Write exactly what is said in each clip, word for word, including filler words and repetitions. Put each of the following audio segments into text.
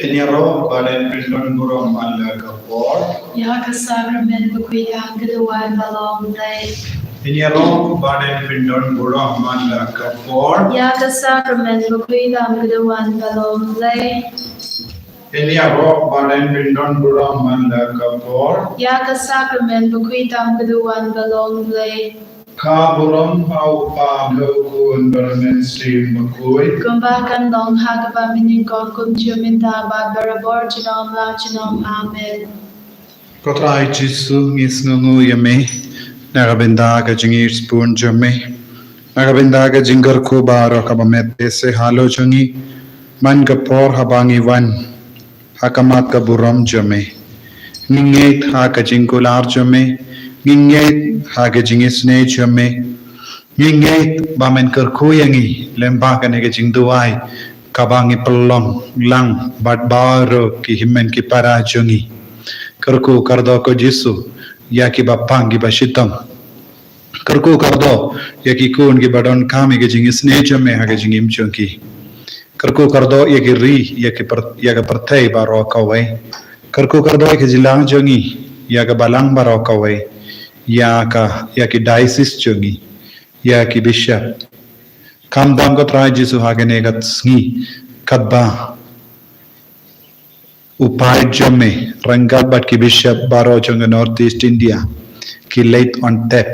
Ïaroh ba dang pyndon burom man la ka por. Ïa ka sakramen bakhuid tam ka duwan ba long Blei. Ïaroh ba dang pyndon burom man la ka por. Ïa ka sakramen bakhuid tam ka duwan ba long Blei. Ïaroh ba dang pyndon burom man la ka por. Ïa ka sakramen bakhuid tam ka duwan ba long Blei. Ka burom ha u Kpa bad u Khun bad u Mynsiem Bakhuid. Kumba kan long ha kaba mynnyngkong kumjuh mynta bad barabor junom la junom. Amen. Ko Trai Jisu, ngi sngewnguh ïa me na ka bynta ka jingïasyllok jong me, na ka bynta ka jingkyrkhu baroh kaba me pynbna halor jong ngi man ka por haba ngi wan ha khmat ka burom jong me. Ngi ngeit ha ka jingkular jong me, ngi ngeit ha ka jingisynei jong me. Ngi ngeit ba men kyrkhu ïa ngi lyngba kane ka jingduwai kaba ngi pynlong lang bad baroh ki hynmen ki para jong ngi. Kyrkhu kyrdoh ko Jisu ïa kiba pang kiba shitom. Kyrkhu kyrdoh ïa ki khun kiba donkam ïa ka jingisynei jong me ha ka jingim jong ki. Kyrkhu kyrdoh ïa ki ri, ïa ki pyrthei baroh kawei. Kyrkhu kyrdoh ïa ka jylla jong ngi, ïa ka balang baroh kawei. Ïa ka, ïa ki diocese jong ngi, ïa ki bishop. Khamtam ko Trai Jisu ha kane ka sngi katba u paid jong me ryngkat bad ki bishop baroh jong ka North East India ki leit on tap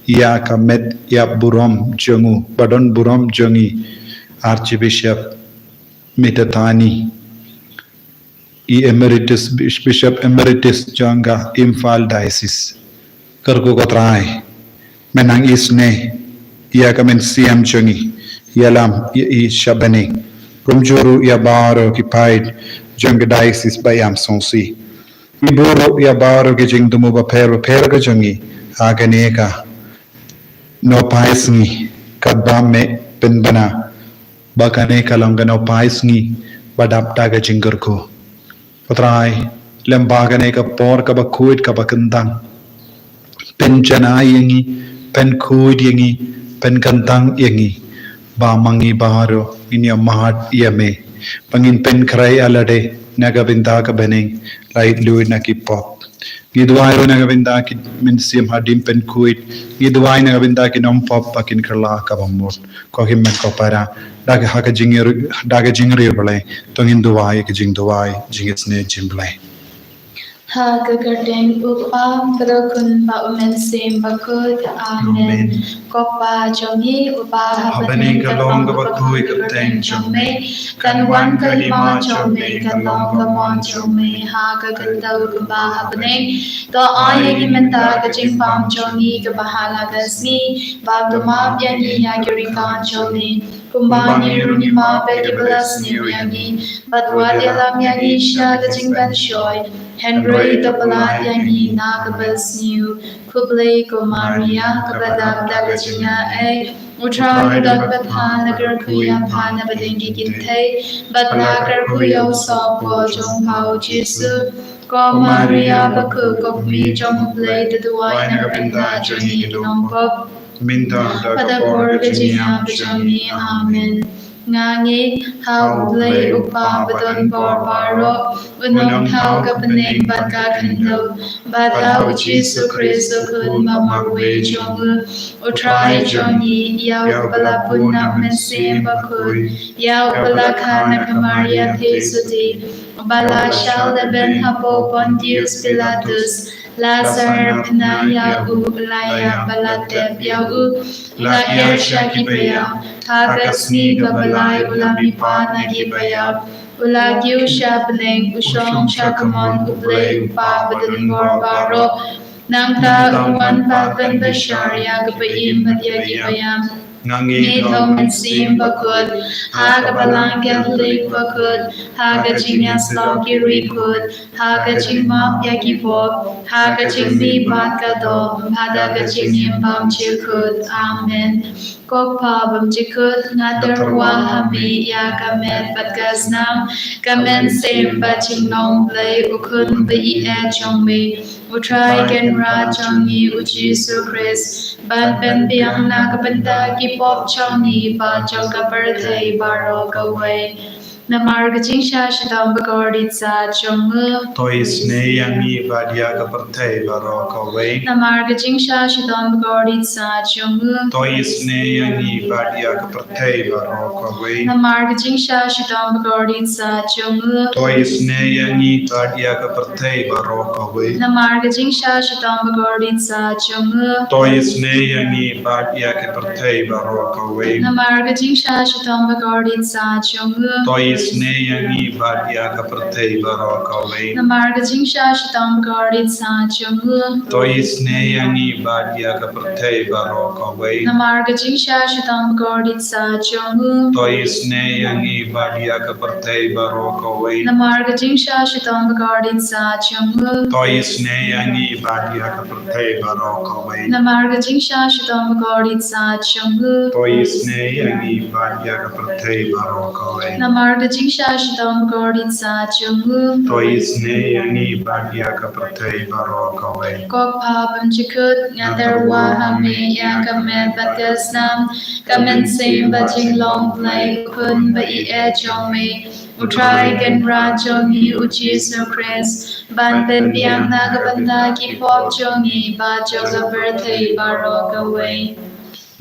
ïa ka met ïa burom jong u ba don burom jong i Archbishop Mitatani, i Emeritus, Bishop Emeritus jong ka Imphal Diocese. Kyrkhu ko Trai, men nang isynei ïa ka mynsiem jong i, ïalam ïa i sha bneng. Kumjuh ruh ïa baroh ki paid jong ka diocese ba ïam sngewsih. Ngi buh ruh ïa baroh ki jingthmu bapher bapher ka jong i ha kane ka nongpai sngi kaba me pynbna ba kane ka long ka nongpai sngi ba dap da ka jingkyrkhu. Ko Trai, lyngba kane ka por kaba khuid kaba kyntang, pynjanai ïa ngi, pynkhuid ïa ngi, pynkyntang ïa ngi ba ma ngi baroh ngin ïa mad ïa me, ba ngin pynkhreh ïa lade na ka bynta ka bneng, lait luid na ki pop. Ngi duwai ruh na ka bynta ki mynsiem haduh pynkhuid. Ngi duwai na ka bynta ki nongpop ba kin kylla kaba mut. Ko hynmen ko para, da ka ha ka jingri, da ka jingri Blei, to ngin duwai ka jingduwai jingisynei jong Blei. Ha ka kyrteng u Kpa bad u Khun bad u Mynsiem Bakhuid. Amen. Amen. Ko Kpa jong ngi uba ha bneng, ka long kaba khuid ka kyrteng jong me. Kan wan ka hima jong me, kan long ka mon jong me ha ka khyndew kumba ha bneng. To ai ïa ngi mynta ka jingpang jong ngi kaba ha la ka sngi, bad to map ïa ngi ïa ki riewkam jong ngi, kumba ngi ruh ngi map ïa kiba la sniew ïa ngi. Bad wat ïalam ïa ngi sha ka jingpynshoi, hynrei to pyllait ïa ngi na ka basniew. Khublei ko Maria, kaba dap da ka jingaiei, u Trai u don bad pha, la kyrkhu ïa pha na pdeng ki kynthei, bad la kyrkhu ïa u soh jong pha u Jisu. Ko Maria bakhuid, ko Kmie jong u Blei, to duwai na ka bynta jong ngi ki nongpop, mynta bad ha ka por ka jingïap jong ngi. Amen. Nga ngeit ha u Blei u Kpa badonbor baroh, u nongthaw ka bneng bad ka khyndew, bad ha u Jisu Khrist u Khun ba marwei jong u, u Trai jong ngi, ïa uba la bun na u Mynsiem Bakhuid, ïa uba la kha na ka Maria theisotti, uba la shah lehbeiñ hapoh Pontius Pilatus, la sah bnai ïa u, la ïap bad la tep ïa u, la hiar sha kiba ïap, ha ka sngi kaba lai u la mihpat na kiba ïap, u la kiew sha bneng, u shong sha ka mon u Blei u Kpa badonbor baroh. Nangta un wan pat ban bishar ïa kiba im bad ïa kiba ïap. Nga ngeit ha u Mynsiem Bakhuid, ha ka Balang Katholik bakhuid, ha ka jingïasyllok ki riewkhuid, ha ka jingmap ïa ki pop, ha ka jingmih bad ka doh, bad ha ka jingim bymjukut. Amen. Ko Kpa bymjukut, nga tyrwa ha me ïa ka met bad ka snam, ka mynsiem bad jinglong Blei u Khun ba ïeit jong me, u Trai Kynrad jong ngi u Jisu Khrist, ban pynbiang na ka bynta ki pop jong ngi bad jong ka pyrthei baroh kawei. Namar ka jingshah shitom bakordit sah jong u. To isynei ïa ngi bad ïa ka pyrthei baroh kawei. Namar ka jingshah shitom bakordit sah jong u. To isynei ïa ngi bad ïa ka pyrthei baroh kawei. Namar ka jingshah shitom bakordit sah jong u. To isynei ïa ngi bad ïa ka pyrthei baroh kawei. Namar ka jingshah shitom bakordit sah jong u. To isynei ïa ngi bad ïa ka pyrthei baroh kawei. Namar ka jingshah shitom bakordit sah jong u. To isynei ïa ngi bad ïa ka pyrthei baroh kawei. Namar ka jingshah shitom bakordit sah jong u. To isynei ïa ngi bad ïa ka pyrthei baroh kawei. Namar ka jingshah shitom bakordit sah jong u. To isynei ïa ngi bad ïa ka pyrthei baroh kawei. Namar ka jingshah shitom bakordit sah jong u. To isynei ïa ngi bad ïa ka pyrthei baroh kawei. Namar ka jingshah shitom bakordit sah jong u. To isynei ïa ngi bad ïa ka pyrthei baroh kawei. Namar ka jingshah shitom bakordit sah jong u. To isynei ïa ngi bad ïa ka pyrthei baroh kawei. Ko Pa bymjukut, nga tyrwa ha me ïa ka met bad ka snam, ka mynsiem bad jinglong Blei, u Khun ba ïeit jong me, u Trai Kynrad jong ngi u Jisu Khrist, ban pynbiang na ka bynta ki pop jong ngi bad jong ka pyrthei baroh kawei.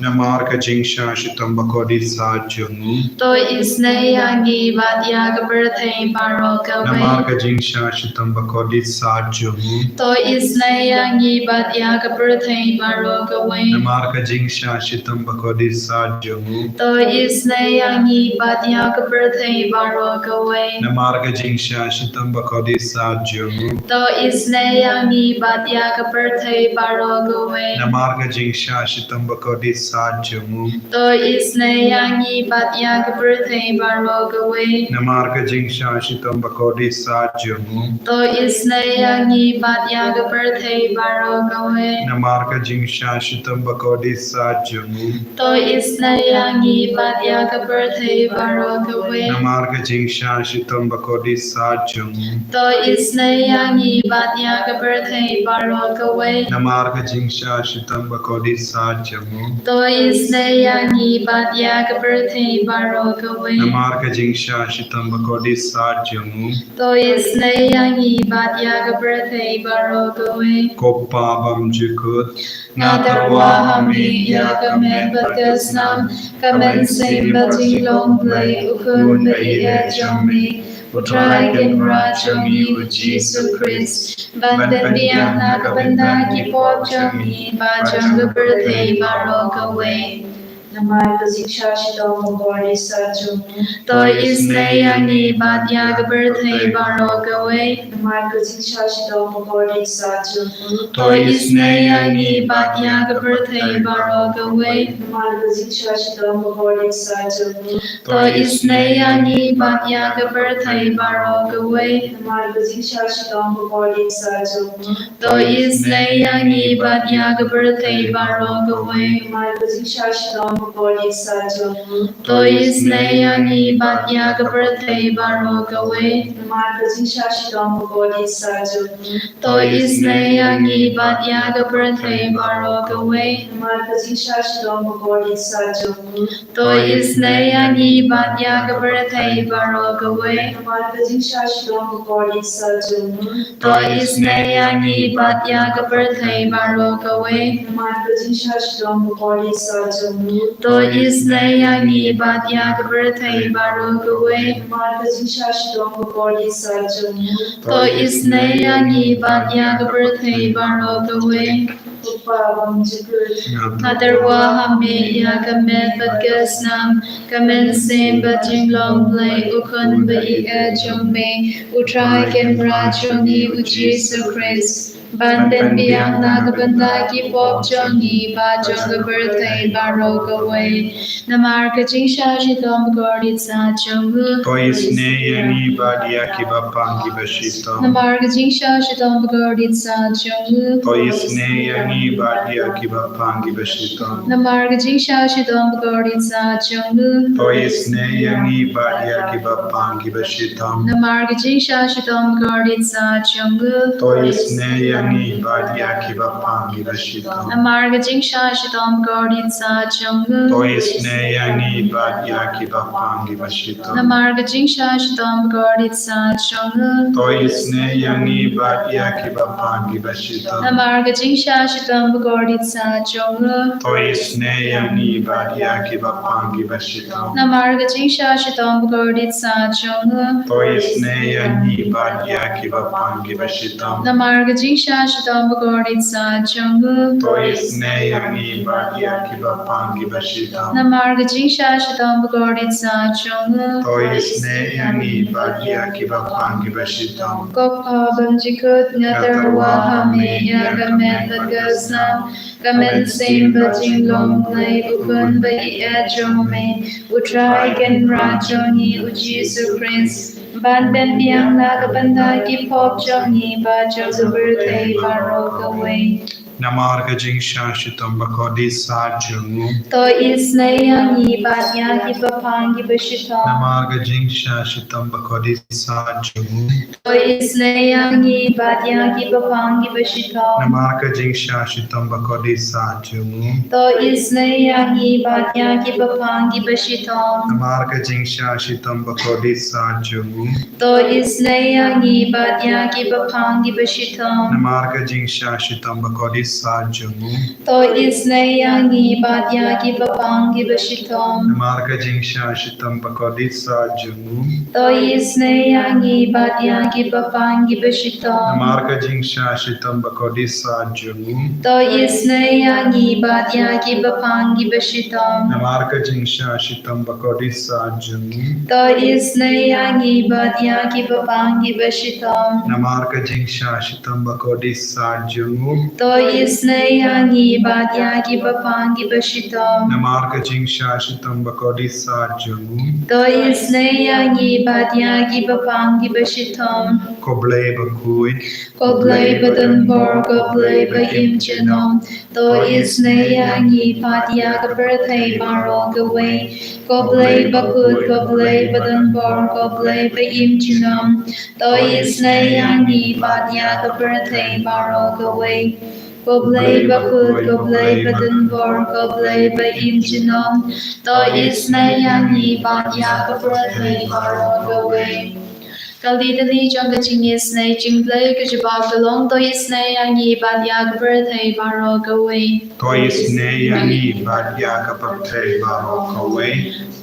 Namar ka jingshah shitom bakordit sah jong u. To isynei ïa ngi bad ïa ka pyrthei baroh kawei. Namar ka jingshah shitom bakordit sah jong u. To isynei ïa ngi bad ïa ka pyrthei baroh kawei. Namar ka jingshah shitom bakordit sah jong u. To isynei ïa ngi bad ïa ka pyrthei baroh kawei. Namar ka jingshah shitom bakordit sah jong u. To isynei ïa ngi bad ïa ka pyrthei baroh kawei. Namar ka jingshah shitom bakordit sah jong u. To isynei ïa ngi bad ïa ka pyrthei baroh kawei. Namar ka jingshah shitom bakordit sah jong u. To isynei ïa ngi bad ïa ka pyrthei baroh kawei. Namar ka jingshah shitom bakordit sah jong u. To isynei ïa ngi bad ïa ka pyrthei baroh kawei. Namar ka jingshah shitom bakordit sah jong u. To isynei ïa ngi bad ïa ka pyrthei baroh kawei. Namar ka jingshah shitom bakordit sah jong u. To isynei ïa ngi bad ïa ka pyrthei baroh kawei. Namar ka jingshah shitom bakordit sah jong u. To isynei ïa ngi bad ïa ka pyrthei baroh kawei. Ko Pa bymjukut, nga tyrwa ha me ïa ka met bad ka snam, ka mynsiem bad jinglong Blei, u Khun ba ïeit jong me, u Trai Kynrad jong ngi u Jisu Khrist, ban pynbiang na ka bynta ki pop jong ngi bad jong ka pyrthei baroh kawei. Namar ka jingshah shitom bakordit sah jong u. To isynei ïa ngi bad ïa ka pyrthei baroh kawei. Namar ka jingshah shitom bakordit sah jong u. To isynei ïa ngi bad ïa ka pyrthei baroh kawei. Namar ka jingshah shitom bakordit sah jong u. To isynei ïa ngi bad ïa ka pyrthei baroh kawei. Namar ka jingshah shitom bakordit sah jong u. To isynei ïa ngi bad ïa ka pyrthei baroh kawei. Namar ka jingshah shitom bakordit sah jong u. To isynei ïa ngi bad ïa ka pyrthei baroh kawei. Namar ka jingshah shitom bakordit sah jong u. To isynei ïa ngi bad ïa ka pyrthei baroh kawei. Namar ka jingshah shitom bakordit sah jong u. To isynei ïa ngi bad ïa ka pyrthei baroh kawei. Namar ka jingshah shitom bakordit sah jong u. To isynei ïa ngi bad ïa ka pyrthei baroh kawei. Namar ka jingshah shitom bakordit sah jong u. To isynei ïa ngi bad ïa ka pyrthei baroh kawei. Namar ka jingshah shitom bakordit sah jong u. To isynei ïa ngi bad ïa ka pyrthei baroh kawei. Ko Pa bymjukut, nga tyrwa ha me ïa ka met bad ka snam, ka mynsiem bad jinglong Blei, u Khun ba ïeit jong me, u Trai Kynrad jong ngi u Jisu Khrist, ban pynbiang na ka bynta ki pop jong ngi bad jong ka pyrthei baroh kawei. Namar ka jingshah shitom bakordit sah jong u. To isynei ïa ngi bad ïa kiba pang kiba shitom. Namar ka jingshah shitom bakordit sah jong u. To isynei ïa ngi bad ïa kiba pang kiba shitom. Namar ka jingshah shitom bakordit sah jong u. To isynei ïa ngi bad ïa kiba pang kiba shitom. Namar ka jingshah shitom bakordit sah jong u. To isynei ïa ïa ngi bad ïa kiba pang kiba shitom. Namar ka jingshah shitom bakordit sah jong u. To isynei ïa ngi bad ïa kiba pang kiba shitom. Namar ka jingshah shitom bakordit sah jong u. To isynei ïa ngi bad ïa kiba pang kiba shitom. Namar ka jingshah shitom bakordit sah jong u. To isynei ïa ngi bad ïa kiba pang kiba shitom. Namar ka jingshah shitom bakordit sah jong u. To isynei ïa ngi bad ïa kiba pang kiba shitom. Namar ka jingshah shitom bakordit sah jong u. To isynei ïa ngi bad ïa kiba pang kiba shitom. Namar ka jingshah shitom bakordit sah jong u. To isynei ïa ngi bad ïa kiba pang kiba shitom. Ko Kpa bymjukut, nga tyrwa ha me ïa ka met bad ka snam, ka mynsiem bad jinglong Blei u Khun ba ïeit jong me, U Trai Kynrad jong ngi U Jisu Khrist, ban pynbiang na ka bynta ki pop jong ngi bad jong ka pyrthei baroh kawei. Namar ka jingshah shitom bakordit sah jong u. To isynei ïa ngi bad ïa kiba pang kiba shitom. Namar ka jingshah shitom bakordit sah jong u. To isynei ïa ngi bad ïa kiba pang kiba shitom. Namar ka jingshah shitom bakordit sah jong u. To isynei ïa ngi bad ïa kiba pang kiba shitom. Namar ka jingshah shitom bakordit sah jong u. To isynei ïa ngi bad ïa kiba pang kiba shitom. Namar ka jingshah shitom bakordit sah jong u. To isynei ïa ngi bad ïa kiba pang kiba shitom. Namar ka jingshah shitom bakordit sah jong u. To isynei ïa ngi bad ïa kiba pang kiba shitom. Namar ka jingshah shitom bakordit sah jong u. To isynei ïa ngi bad ïa kiba pang kiba shitom. Namar ka jingshah shitom bakordit sah jong u. To isynei ïa ngi bad ïa kiba pang kiba shitom. Namar ka jingshah shitom bakordit sah jong u. To isynei ïa ngi bad ïa kiba pang kiba shitom. Namar ka jingshah shitom bakordit sah jong u. To isynei ïa ngi bad ïa kiba pang kiba shitom. Ko Blei bakhuid. Ko Blei badonbor, ko Blei ba im junom. To isynei ïa ngi bad ïa ka pyrthei baroh kawei. Ko Blei bakhuid, ko Blei badonbor, ko Blei ba im junom. To isynei ïa ngi bad ïa ka pyrthei baroh kawei. Ko Blei bakhuid, ko Blei badonbor, ko Blei ba im junom. To isynei ïa ngi bad ïa ka pyrthei baroh kawei. Ka lida ni jong ka jingisynei jong U Blei ka jubab ka long, to isynei ïa ngi bad ïa ka pyrthei baroh kawei. To isynei ïa ngi bad ïa ka pyrthei baroh kawei.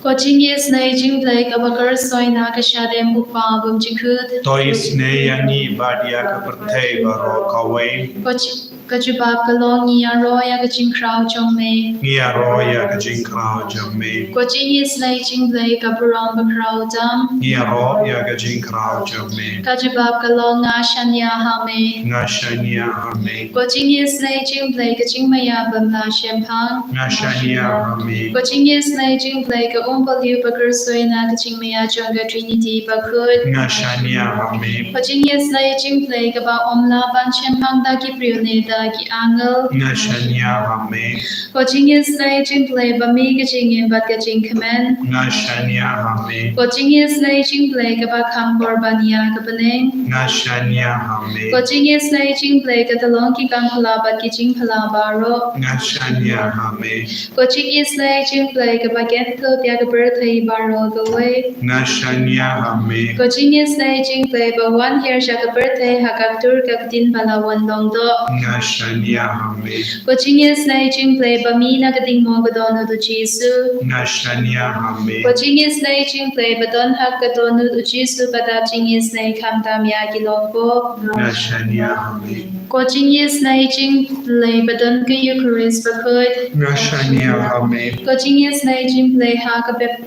Ko jingisynei jong U Blei kaba kyrshoi na ka shadem U Kpa bymjukut. To isynei ïa ngi bad ïa ka pyrthei baroh kawei. Ko ji-, ka jubab ka long, ngi ïaroh ïa ka jingkhraw jong me. Ngi ïaroh ïa ka jingkhraw jong me. Ko jingisynei jong U Blei ka burom bakhraw tam. Ngi ïaroh ïa ka jingkhraw jong me. Ka jubab ka long, nga shaniah ha me. Nga shaniah ha me. Ko jingisynei jong U Blei ka jingmaïa bym lah shemphang. Nga shaniah ha me. Ko jingisynei jong U Blei ka umpohliew ba kyrshoi na ka jingmaïa jong ka Trinity bakhuid. Nga shaniah ha me. Ko jingisynei jong U Blei kaba ym lah ban shemphang da ki briew ne da ki angel. Nga shaniah ha me. Ko jingisynei jong U Blei ba mih ka jingim bad ka jingkmen. Nga shaniah ha me. Ko jingisynei jong U Blei kaba kham bor ban ïa ka bneng. Nga shaniah ha me. Ko jingisynei jong U Blei ka tyllong ki kam phylla bad ki jingphylla baroh. Nga shaniah ha me. Ko jingisynei jong U Blei kaba kynthup ïa ka pyrthei baroh kawei. Nga shaniah ha me. Ko jingisynei jong U Blei ba wan hiar sha ka pyrthei ha ka ktur ka ktien ba la wan long doh. Nga shaniah ha me. Ko jingisynei jong U Blei ba mih na ka diengmut ka dohnud U Jisu. Nga shaniah ha me. Ko jingisynei jong U Blei ba don ha ka dohnud U Jisu ba dap jingisynei khamtam ïa ki longpop. Nga shaniah ha me. Ko jingisynei jong U Blei ba don ka Eukharist bakhuid. Nga shaniah ha me. Ko jingisynei jong U Blei ha ka bep-,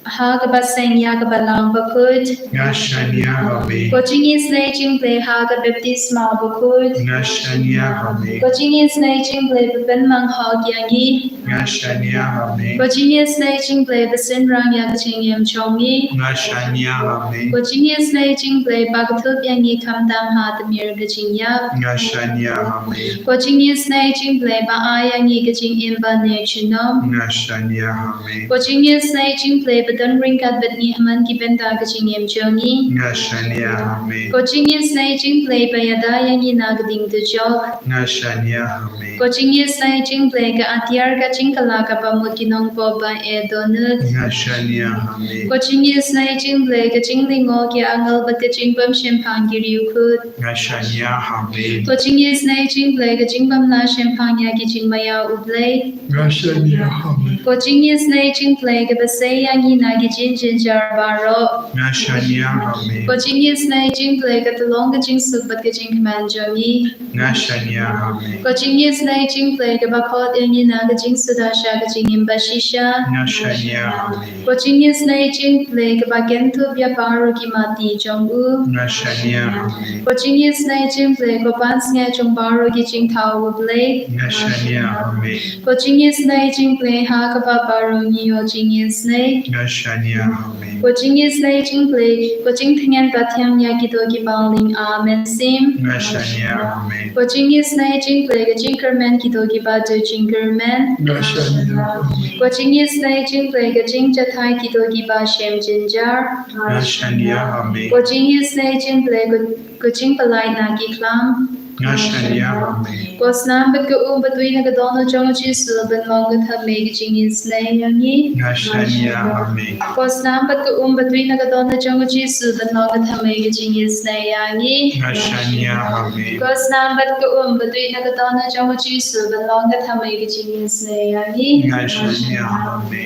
ha kaba seng ïa ka Balang bakhuid. Nga shaniah ha me. Ko jingisynei jong U Blei ha ka baptisma bakhuid. Nga shaniah ha me. Ko jingisynei jong U Blei ba pynmang hok ïa ngi. Nga shaniah ha me. Ko jingisynei jong U Blei ba synran ïa ka jingim jong ngi. Nga shaniah ha me. Ko jingisynei jong U Blei ba kynthup ïa ngi khamtam ha tmier ka jingïap. Nga shaniah ha me. Ko jingisynei jong U Blei ba ai ïa ngi ka jingim ba ne junom. Nga shaniah ha me. Ko jingisynei jong U Blei don ryngkat bad ngi ha man ki bynta ka jingim jong ngi. Nga shaniah ha me. Ko jingisynei jong U Blei ba ïada ïa ngi na ka ding dujok. Nga shaniah ha me. Ko jingisynei jong U Blei ka atiar ka jingkylla kaba mut ki nongpop ba ïeit dohnud. Nga shaniah ha me. Ko jingisynei jong U Blei ka jinglyngngoh ki angel bad ka jingbymshemphang ki riewkhuid. Nga shaniah ha me. Ko jingisynei jong U Blei ka jingbymlah shemphang ïa ki jingmaïa U Blei. Nga shaniah ha me. Ko jingisynei jong U Blei kaba sei ïa ngi na ki jingjynjar baroh. Nga shaniah ha me. Ko jingisynei jong U Blei ka tyllong ka jingsuk bad ka jingkmen jong ngi. Nga shaniah ha me. Ko jingisynei jong U Blei kaba khot ïa ngi na ka jingsuda sha ka jingim bashisha. Nga shaniah ha me. Ko jingisynei jong U Blei kaba kynthup ïa baroh ki mati jong u. Nga shaniah ha me. Ko jingisynei jong U Blei ko pansngiat jong baroh ki jingthaw U Blei. Nga shaniah ha me. Ko jingisynei jong U Blei ha kaba baroh ngi ïoh jingisynei. Nga shaniah ha me. Ko jingisynei jong U Blei ko jingtngen ba thiang ïa kito kiba lieng ar mynsiem. Nga shaniah ha me. Ko jingisynei jong U Blei ka jingkyrmen kito kiba duh jingkyrmen. Nga shaniah ha me. Ko jingisynei jong U Blei ka jingjahthait kito kiba shem jynjar. Nga shaniah ha me. Ko jingisynei jong U Blei ko, ko jingpyllait na ki khlam. Nga shaniah ha me. Ko snam bad ka um ba tui na ka dohnud jong u Jisu ban long ka thymmei ka jingisynei ïa ngi. Nga shaniah ha me. Ko snam bad ka um ba tui na ka dohnud jong u Jisu ban long ka thymmei ka jingisynei ïa ngi. Nga shaniah ha me. Ko snam bad ka um ba tui na ka dohnud jong u Jisu ban long ka thymmei ka jingisynei ïa ngi. Nga shaniah ha me.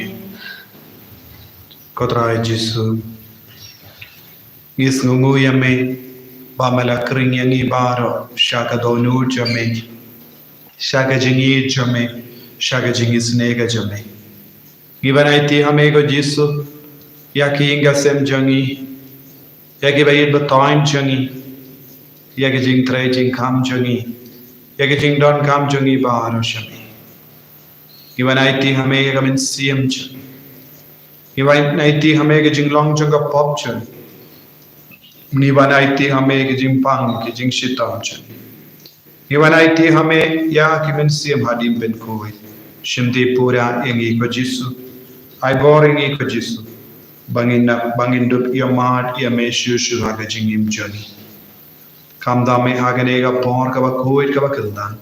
Ko Trai Jisu, ngi sngewnguh ïa me ba me la khring ïa ngi baroh sha ka dohnud jong me, sha ka jingïeit jong me, sha ka jingisynei ka jong me. Ngi wan aiti ha me ko Jisu, ïa ki ïing ki sem jong ngi, ïa kiba ïeit ba thoiñ jong ngi, ïa ki jingtrei jingkham jong ngi, ïa ki jingdonkam jong ngi baroh sha me. Ngi wan aiti ha me ïa ka mynsiem jong ngi. Ngi wan aiti ha me ka jinglong jong ka pop jong ngi. Ngi wan aiti ha me ka jingpang ka jingshitom jong ngi. Ngi wan aiti ha me ïa ki mynsiem hadien ban khuid. Shim dih pura ïa ngi ko Jisu. Ai bor ïa ngi ko Jisu. Ba ngin nang, ba ngin dup ïa mad ïa me shuh shuh ha ka jingim jong ngi. Kham da me ha kane ka por kaba khuid kaba khyndang.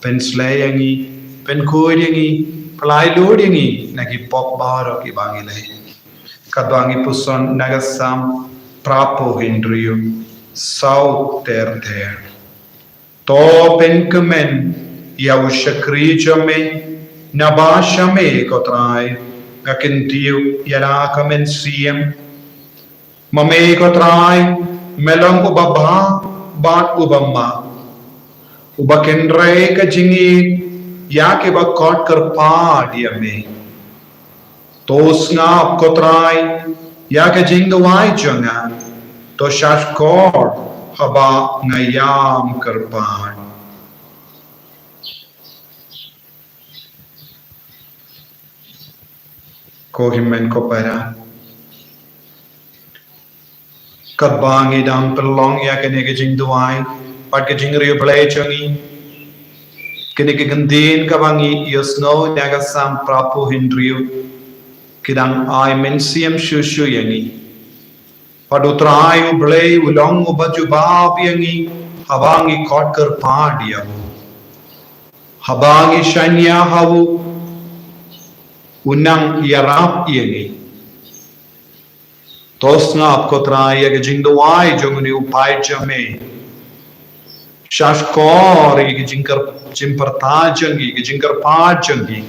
Pynsleh ïa ngi, pynkhuid ïa ngi, pyllait lut ïa ngi na ki pop baroh kiba ngi leh. Katba ngi puson na ka Salm phra phew hynriew, saw ter ter. To pynkmen ïa u shakri jong me, naba sha me ko Trai, nga kyntiew ïa la ka mynsiem. Ma me ko Trai, me long uba bha bad uba map, uba kynrei ka jingïeit ïa kiba khot kyrpad ïa me. To sngap ko Trai ïa ka jingduwai jong nga, to shahshkor haba nga ïam kyrpad. Ko hynmen ko para, katba ngi dang pynlong ïa kane ka jingduwai bad ka jingriewblei jong ngi, kane ka kyntien kaba ngi ïohsngew na ka Salm phra phew hynriew, ki dang ai mynsiem shuh shuh ïa ngi. Bad u Trai u Blei u long uba jubab ïa ngi haba ngi khot kyrpad ïa u. Haba ngi shaniah ha u, u nang ïarap ïa ngi. To sngap ko Trai ïa ka jingduwai jong une u paid jong me. Shahshkor ïa ki jingkyrpad, jingpyrta jong ngi, ki jingkyrpad jong ngi.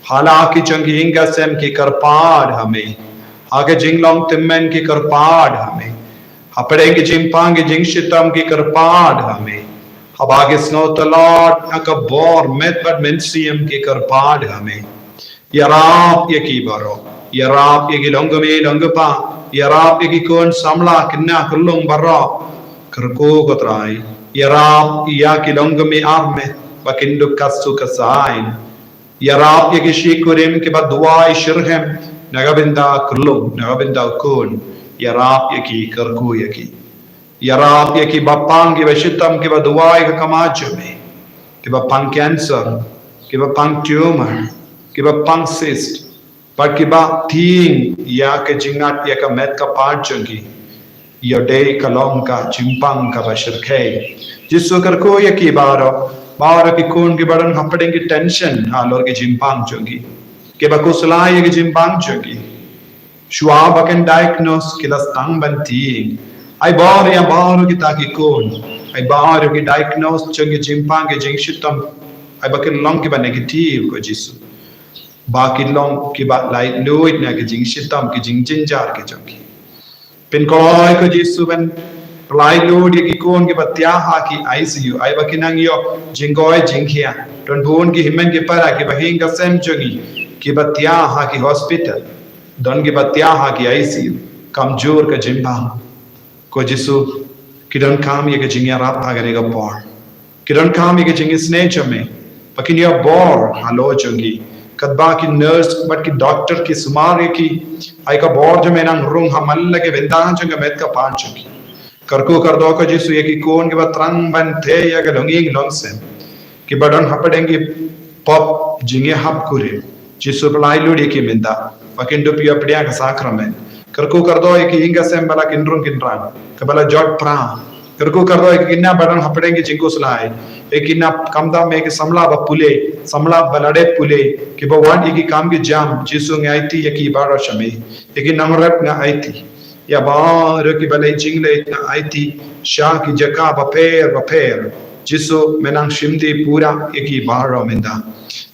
Ha la ki jong ki ïing ki sem ki kyrpad ha me. Ha ka jinglong tymmen ki kyrpad ha me. Hapdeng ki jingpang ki jingshitom ki kyrpad ha me. Haba ki sngew tlot ha ka bor met bad mynsiem ki kyrpad ha me. Ïarap ïa ki baroh. Ïarap ïa ki longkmie longkpa. Ïarap ïa ki khun samla khynnah khyllung baroh. Kyrkhu ko Trai. Ïarap ïa ki longkmie armet ba kin dup khatsu khatsain. Ïarap ïa ki shikurim kiba duwai shitrhem na ka bynta khyllung, na ka bynta khun. Ïarap ïa ki, kyrkhu ïa ki. Ïarap ïa kiba pang, kiba shitom, kiba duwai ka khmat jong me. Kiba pang cancer, kiba pang tumor, kiba pang cyst. Bad kiba tieng ïa ka jingngat ïa ka met ka phad jong ki, ïoh dei ka long ka jingpang kaba shyrkhei. Jisu kyrkhu ïa ki baroh, baroh ki khun kiba don hapdeng ki tension halor ki jingpang jong ki, kiba khuslai ïa ki jingpang jong ki. Shuwa ba kin diagnose ki la sdang ban tieng. Ai bor ïa baroh kita ki khun, ai baroh ki diagnose jong ki jingpang ki jingshitom, ai ba kin long kiba negative ko Jisu. Ba kin long kiba laitluid na ki jingshitom ki jingjynjar ki jong ki. Pynkloi ko Jisu ban laitluid ïa ki khun kiba thiah ha ki I C U, ai ba kin nang ïoh jingkoi jingkhia. Don bun ki hynmen ki para kiba hiar ka sem jong ngi kiba thiah ha ki hospital. Don kiba thiah ha ki I C U. Kamjur ka jingpang. Ko Jisu, ki donkam ïa ka jingïarap ha kane ka por. Ki donkam ïa ka jingisynei jong me. Ba kin ïoh bor halor jong ki. Katba ki nurse bad ki doctor ki sumar ïa ki, ai ka bor jong me nang rung ha man la ki bynta jong ka met ka phad jong ki. Kyrkhu kyrdoh ko Jisu ïa ki khun kiba thrang ban theh ïa ka longïing longsem, kiba don hapdeng ki pop jingïahap kurim. Jisu, pyllait lut ïa ki mynta ba kin dup ïa pdiang ka sakramen. Kyrkhu kyrdoh ïa ki ïing ka sem ba la kin rung kin rang, kaba la jot pra. Kyrkhu kyrdoh ïa ki khynnah ba don hapdeng ki jingkhuslai, ïa ki khynnah khamtam ïa ki samla ba pule, samla ba la dep pule, kiba wad ïa ki kam ki jam. Jisu, nga aiti ïa ki baroh sha me. Ïa ki nongrep nga aiti. Ïa baroh kiba leit jingleit nga aiti sha ki jaka bapher bapher. Jisu, me nang shim die pura ïa ki baroh mynta.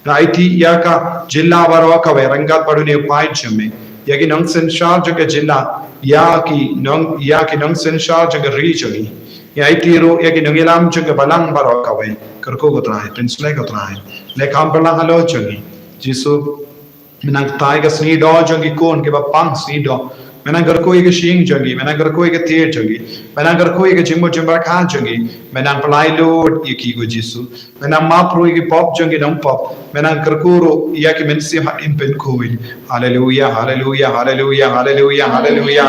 Nga aiti ïa ka jylla baroh kawei ryngkat bad une u paid jong me. Ïa ki nongsynshar jong ka jylla, ïa ki nong, ïa ki nongsynshar jong ka ri jong ngi. Nga aiti ruh ïa ki nongïalam jong ka balang baroh kawei. Kyrkhu ko Trai, pynshlei ko Trai. Leh kam balang halor jong ngi. Jisu, me nang ktai ka sngi doh jong ki khun kiba pang sngi doh. Me nang kyrkhu ïa ka shyieng jong ki, me nang kyrkhu ïa ka tiar jong ki, me nang kyrkhu ïa ka jingmut jingpyrkhat jong ki, me nang pyllait lut ïa ki ko Jisu. Me nang map ruh ïa ki pop jong ki nongpop, me nang kyrkhu ruh ïa ki mynsiem hadien pynkhuid. Haleluia, haleluia, haleluia, haleluia, haleluia.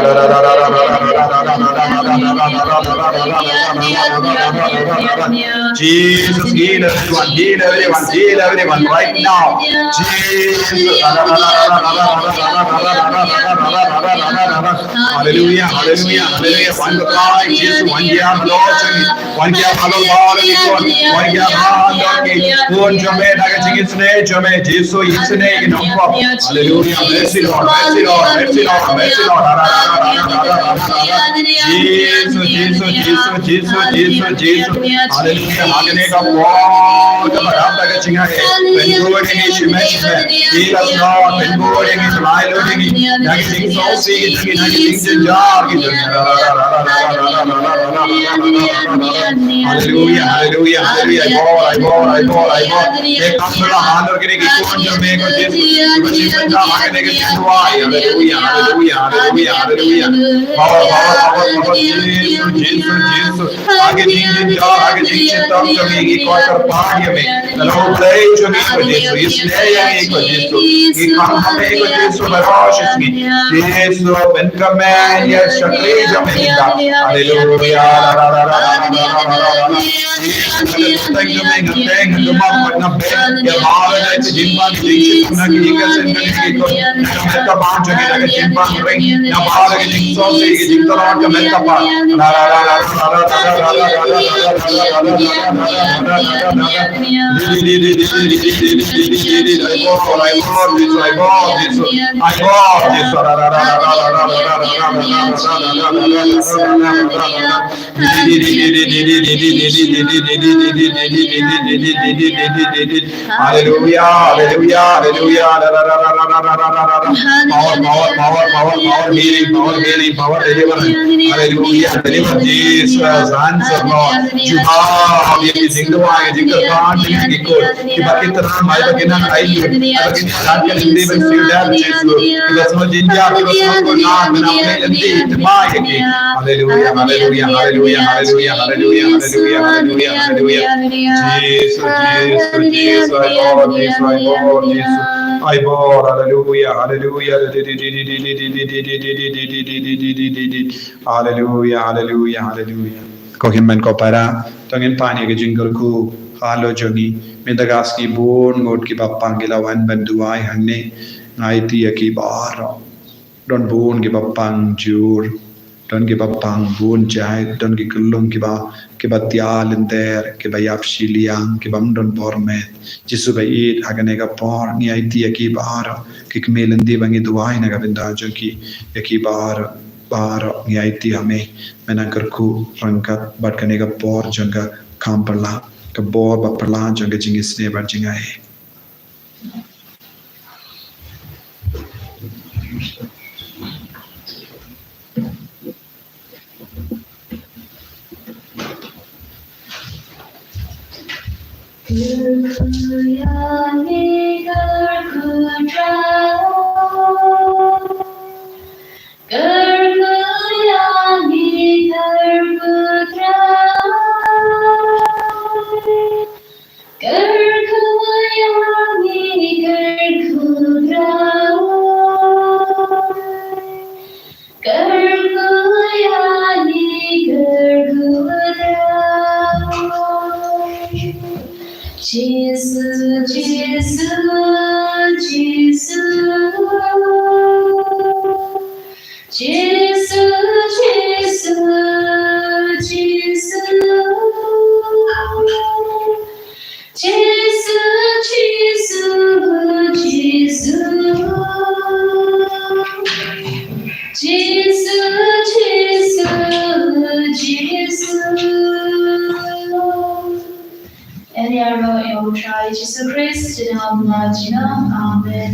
Jesus, heal everyone, heal everyone, heal everyone right now. Jesus. Haleluia, haleluia, haleluia. Wan ka pai, Jesus, wan ïa halor jong ngi. Wan ïa halor baroh ki khun. Wan ïa halor ki khun jong me, da ka jingisynei jong me, Jisu, isynei ki nongpop. Haleluia. Mercy Lord, mercy Lord, mercy Lord, mercy Lord. Jisu, Jisu, Jisu, Jisu, Jisu, Jisu. Haleluia. Ha kane ka por kaba rap da ka jingaiei, pynbud ïa ngi shimei shimei. Heal us Lord, pynbud ïa ngi, pyllait lut ïa ngi na ki jingsngewsih ki jong ngi, na ki jingjynjar ki jong ngi. Haleluia, haleluia, haleluia. Ai bor, ai bor, ai bor, ai bor. Te kam shu la halor kine ki khun jong me ko Jisu. Kiba shim bynta ha kane ka jingduwai. Haleluia, haleluia, haleluia, haleluia. Power, power, power, power. Jisu, Jisu, Jisu. Ha ki jingjynjar, ha ki jingshitom jong ngi, ngi kyrpad ïa me. Ka long U Blei jong ngi ko Jisu, isynei ïa ngi ko Jisu. Ngi khang ha me ko Jisu baroh shi sngi. Jisu, pynkmen ïa ka shakri jong me mynta. Haleluia. Jisu, nga teng jong me, nga teng, nga teng, nga teng. Ïa baroh ki jingpang, ki jingshitom na ki ïing ka sem jong ngi ko. Na ka met ka phad jong ngi, na ka jingpang ring. Ïa baroh ki jingsngewsih, ki jingthrang ka met ka phad. Hallelujah, hallelujah, hallelujah. Power, power, power, power, power, healing, power, healing, power, deliverance. Hallelujah, deliver Jesus, answer Lord. Jubab ïa ki jingduwai, ki jingkyrpad jong ki khun. Kiba ki thrang, ai ba kin nang ai lut, ai ba kin nang ai lut, ban sngewthuh ïa Jisu. Kiba sngewjynjar, kiba sngewkhuslai, mynta ai lut, ai ba kin nang ai lut. Hallelujah, hallelujah, hallelujah. Jesus, Jesus, Jesus, ai bor, Jesus, ai bor, Jesus. Ai bor, hallelujah, hallelujah. Hallelujah, hallelujah, hallelujah. Ko hynmen ko para, to ngin pan ïa ka jingkyrkhu halor jong ngi. Mynta ka sngi bun ngut kiba pang ki la wan ban duwai hangne. Nga aiti ïa ki baroh. Don bun kiba pang jur, don kiba pang bun jait, don ki kyllum kiba, kiba tia lynter, kiba ïap shiliang, kiba ym don bor met. Jisu ba ïeit, ha kane ka por ngi aiti ïa ki baroh, ki kmie lynti ba ngi duwai na ka bynta jong ki, ïa ki baroh, baroh ngi aiti ha me, me nang kyrkhu ryngkat bad kane ka por jong ka kam pyrshah, ka bor ba pyrshah jong ka jingisynei bad jingai. Kyrkhu ïa ngi, kyrkhu Trai. Kyrkhu ïa ngi, kyrkhu Trai. Kyrkhu ïa ngi, kyrkhu Trai. Kyrkhu ïa ngi, kyrkhu Trai. Jisu, Jisu, Jisu. Jisu, Jisu, Jisu. Jisu, Jisu, Jisu. Jisu, Jisu, Jisu. Ïaroh ïa u Trai Jisu Khrist, ha bneng jong ngi. Amen.